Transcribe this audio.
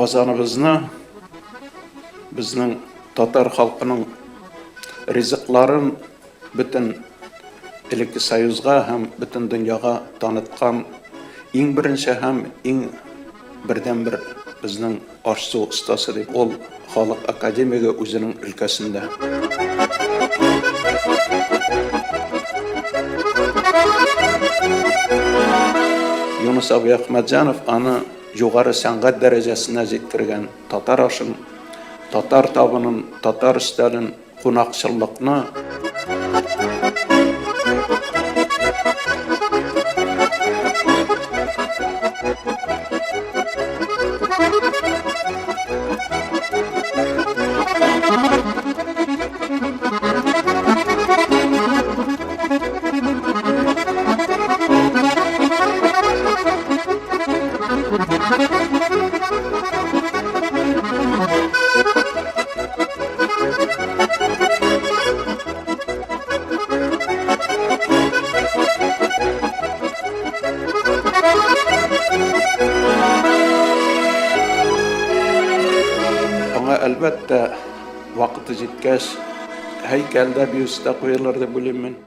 Ашказаныбызны, безнең татар халкының ризыкларын бөтен элекке Союзга һәм бөтен дөньяга таныткан иң беренче һәм иң бердәнбер безнең аш-су остасы дип ул халык академигы үзенең өлкәсендә. Юныс абый Әхмәтҗанов аны югары сәнгать дәрәҗәсенә җиткергән татар ашын, татар табынын, татар өстәлен, кунакчыллыкны Аңа, әлбәттә, вакыты җиткәч, һәйкәл дә, бюст та куелыр дип уйлыйм мин.